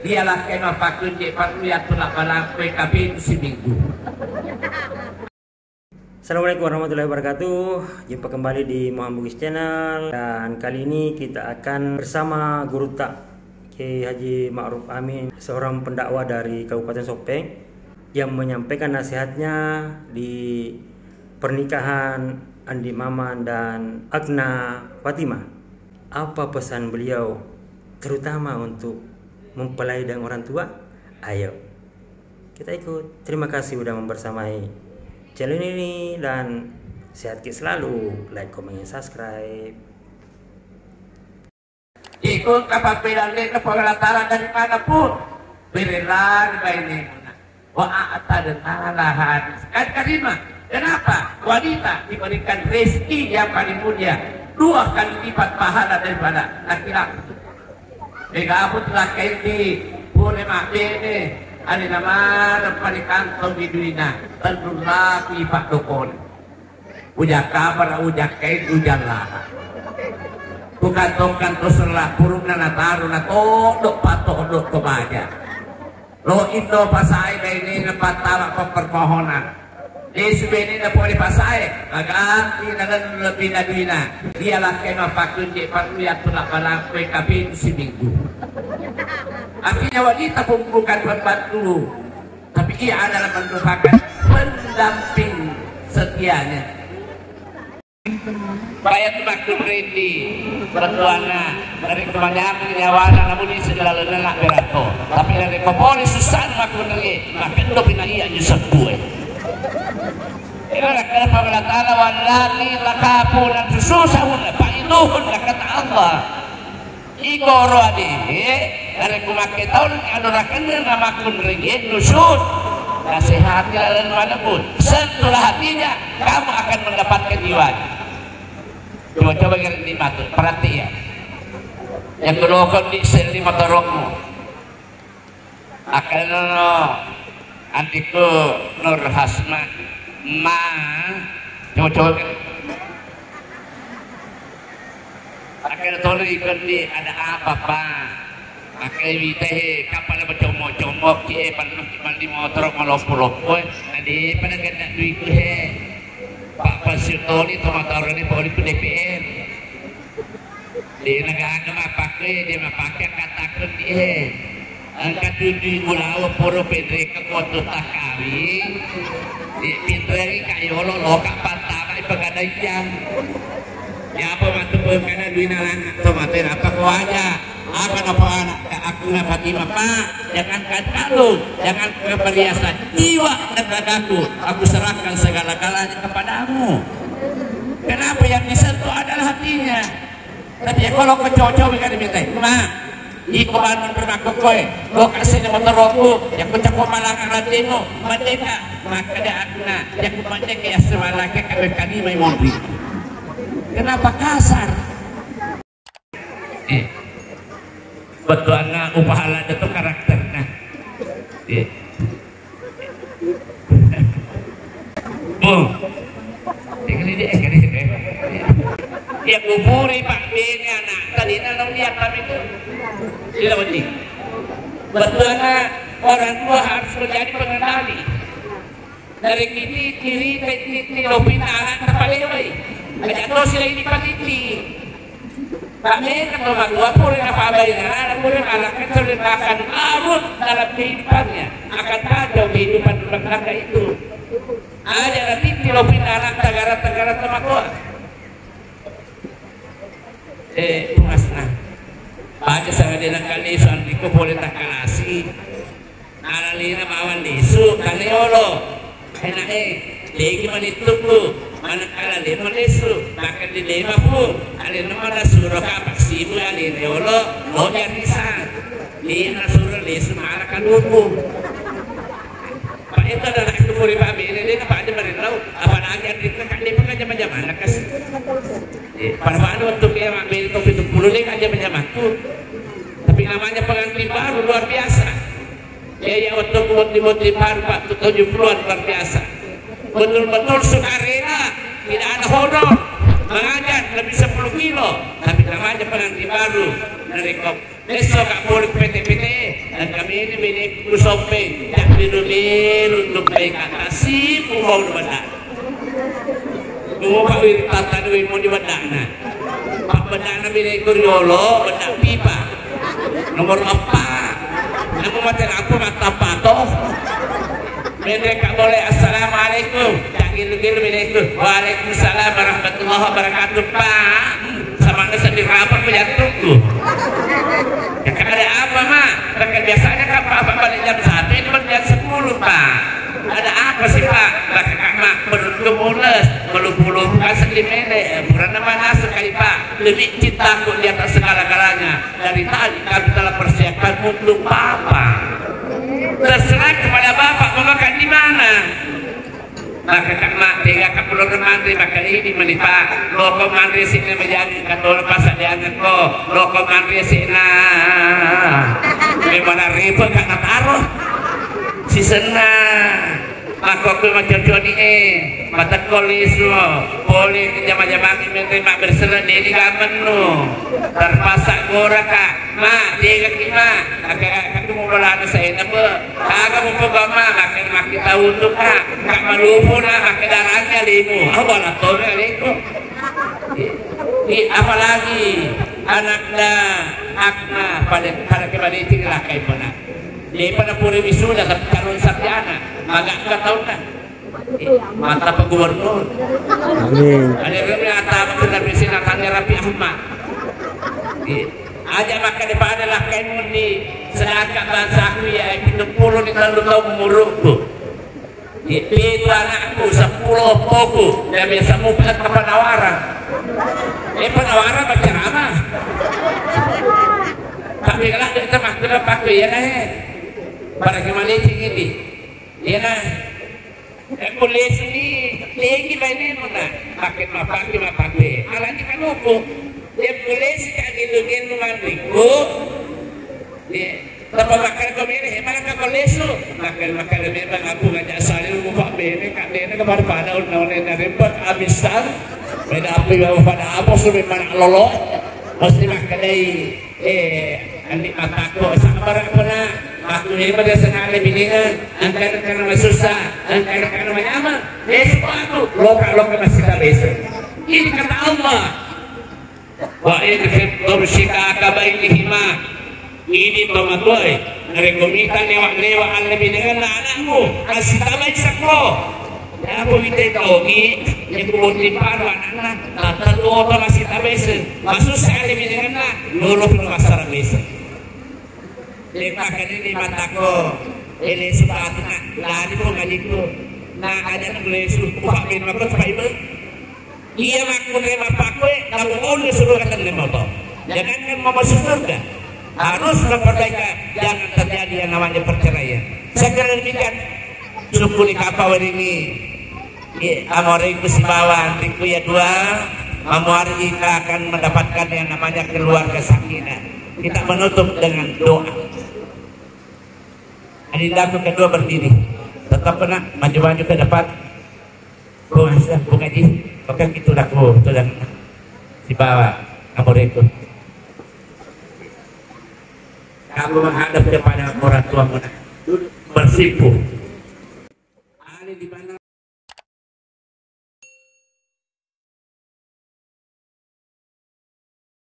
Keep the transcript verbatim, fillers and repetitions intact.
Dia lakkai mappakunje parlu yattu labba-lakkoi kapitu siminggu. Assalamualaikum warahmatullahi wabarakatuh. Jumpa kembali di Muhammad Bugis Channel, dan kali ini kita akan bersama Gurutta, Kiai Haji Ma'ruf Amin, seorang pendakwah dari Kabupaten Soppeng, yang menyampaikan nasihatnya di pernikahan Andi Maman dan Akna Fatimah. Apa pesan beliau, terutama untuk mempelai dan orang tua? Ayo, kita ikut. Terima kasih udah membersamai channel ini dan sehat ki selalu. Like, comment, and subscribe. Iko kapappelalle'na Puang Allah Ta'ala dari mana pun, berelani bainenna. Wa a'tadna laha rizqan karima. Kenapa? Wanita diberikan rezeki yang paling mulia, dua kali lipat pahala daripada laki-laki. Mega aput lakkai di pole mabbene, alena maneng panikantong di duina, tenrullaki paddokona. Ujakkabara, ujakkai, ujallana. Ku kantong-kantong serra purunna nataru na toddo patoddo to baja. Lo indo pasae bainena pattala peppermohonan. Desu bainena pole pasae, maganti na lebbi na duina. Dia lakkai mappakunje parlu yattu labba-lakkoi kapitu siminggu. Artinya wanita pun bukan pembantu, tapi ia adalah merupakan pendamping setianya. Bayar makkunriti, bettuanna, narekko manyameng nyawana, namu disi lalenna nak berato. Tapi narekko pole susah makkunrie, makkeddo pina iya ju sebbue. Ila nakkeda Puang Allah Ta'ala, "Wallati takhafuna nusyuzahunna fa'izuhunna," kata Allah. Iko ro ade, narekko makketaunki adorakenna na makkunrie, nusyuz, nasehati lalenna malebbu, sentuhlah hatinya, kamu akan mendapatkan jiwanya. Coba-coba kira di matu, perhati ya. Yang kedua kau di seli motorokmu. Akan no, antiku Nur Hasma, ma, coba-coba kira. Akhirnya tolong ikut di, "Ada apa, Pak?" Pakai wita he, kapal bercomok-comok ki, eh, pernah cuma di motor melompo-lompo, eh. Tadi pada kena duitku he. Pak Pasir Toli, tomatoroni, poli ku D P R. Di negara mapake, dia mapake kataku di he. Engka tuju ibu lawa poro pedreka kotu takawing, di pinreri kayolo loka pantabai pegadaian. Yapa matu pengkana duina lana to mate apa ko aja. Apa napa anak ka aku na Fatimah, Pak, jangankan kalung, jangan perhiasan, jiwa dan ragaku aku serahkan segala-galanya kepadamu. Kenapa yang disentuh adalah hatinya. Tapi ya kalau kau cocok kan minta, Ma, iko banun pernah kokoe, lo kasih nama teroku, ya kau cakap malah karatino, merdeka, maka dia akna, ya kau merdeka ya semalake kabe kami mai mondri. Kenapa kasar? Eh, betuanna upahala itu karakternya. Eh. Boh. Tinggal ini, eh, kali ini, eh. Ya kuburi Pak Bene anak. Tadi nang lihat kami itu. Tidak penting. Betuanna orang tua harus menjadi pengendali. Dari kiti kiri, kiti kiri, lo pinta anak terpalewai. Aja to sila ini patiti. Pak Bene to matua pura na pabai na anak pura anak itu akan larut dalam kehidupannya, akan kacau kehidupan rumah tangga itu. Aja nanti tilo pinarang tagara-tagara tamakoa. Eh, tumasna. Baca sangadina kali suandiko boleh takalasi. Alalina bawang lisu, kali olo. Enak eh, lagi manittuku. Mana kala lima lisu, bahkan di lima pun. Alena mana suruh kapak sibu alena olo, lo jarisan. Lina suruh lisu malah kaluku. Pak, itu adalah itu puri Pak Bene, dia Pak aja marinau, apalagi adiknya kan dia pakai zaman-zaman, kas. Eh, pada-pada waktu kayak Pak Bene tahun tujuh puluh dia kan zaman-zaman tuh. Tapi namanya pengantin baru luar biasa. Ya, ya, waktu pengantin-pengantin baru Pak tujuh puluhan luar biasa. Betul-betul sukarela, tidak ada honor, mengajar lebih sepuluh kilo, tapi namanya pengantin baru dari kok. Besok kak boleh P T P T, dan Ini bini ku soppeng, tak biru-biru untuk baik kata sipu mau di benda. Mau pak wir tata duit mau di benda na. Pak benda na bini ku riolo, benda pipa. Nomor empat. Namu mati lampu mata pato. Menre kak boleh. Assalamualaikum. Tak gilu-gilu bini ku. Waalaikumsalam warahmatullahi wabarakatuh pak. Sama ada sedih rapat penyatuku. Ya kan ada apa mak? Kan biasanya kan bapak balik jam satu, ini baru jam sepuluh pak. Ada apa sih pak? Maka kak mak perutku mules, melupu-lupu kan sedih mele. Pura nama nasu kali pak. Lebih cintaku di atas segala-galanya. Dari tadi kami telah persiapkan untuk bapak. Terserah kepada bapak mau makan di mana. Maka kak mak tega kak pulo manre maka ini meni pak. Loko manre sini menjadi katol pasal dianget ko. Loko manre sini. Memang ripe kak nataro. Si senna. Maka aku macam ni eh. Mata kolis lo. Boleh jama-jama ini menre mak berserah dini gamen nu. Terpaksa gora kak. Ma, tegaki ma, aka katu mubalana saena pe. Aga mupa ma, makin makin tau tu ka. Ka malupu na, makin darahnya limu. Apa na tona leko. Di apalagi anakna akna pada pada kembali tinggal kai pernah. Dia pada pura wisuda tapi calon sarjana, maga enggak tahu kan. Mantap Pak Gubernur. Amin. Ada kami atap sudah bisi natanya Raffi Ahmad. Aja maka di pada lah kain mundi sedangkan bangsaku ya pitung puluh ni lalu tahu umurku. Itu anakku sepuluh poku dan biasa muka ke Panawaran. Eh Panawaran berceramah. Tapi kalau kita makin apa ya nah. Pada kembali tinggi. Iyana, eh, polisi ni, lagi main ni mana? Pakai mapake, mapake. Alani kanuku, dia polisi ka gelu-gelu manriku. Dia, tapa makan kau bere, eh, mana kau polisi? Makan, makan memang aku ngajak saya lupa bere, kak bere kemarin pada undang-undang dari empat abisan. Beda api bawa pada apa sudah mana lolo? Mesti makan dai. Eh, andi matakko, sabar apana? Aku ni pada senang lebih dengan, angka-angka nama susah, angka-angka nama nyaman. Eh, sepatu, loka-loka masih tak bisa. Ini kata Allah. Wa in khiftum shiqaqa bainihima. Ini pamakuai. Narekko mita newa-newa lebih dengan anakmu, kasih tamai sakko. Apa mita tau ni, yang kubonti paru anakna, tak tahu apa masih tak bisa. Masussa ale minengenna, lolo pun massarang lesa. Lepakkani ni matako, ele sepatuna, lari pun ngajikku. Na aja lesu, upak bin makut, Pak Ibu. Iya makkunre mapakkoe, kamu onde suruh kata lima bau. Jangankan mau masuk surga, harus memperbaiki, jangan terjadi yang namanya perceraian. Saya kira demikian. Suku ni kapa weringi. Iya, amorengku sibawa anrikku ya dua, mamuari kita akan mendapatkan yang namanya keluarga sakinah. Kita menutup dengan doa. Adindaku kedua berdiri. Tetap kena maju-maju ke depan. Bunga, bunga ji. Oke, itu dah, oh, itu dah. Sibawa amorengku. Kamu menghadap kepada orang tuamu, nak. Bersimpuh. Ale di mana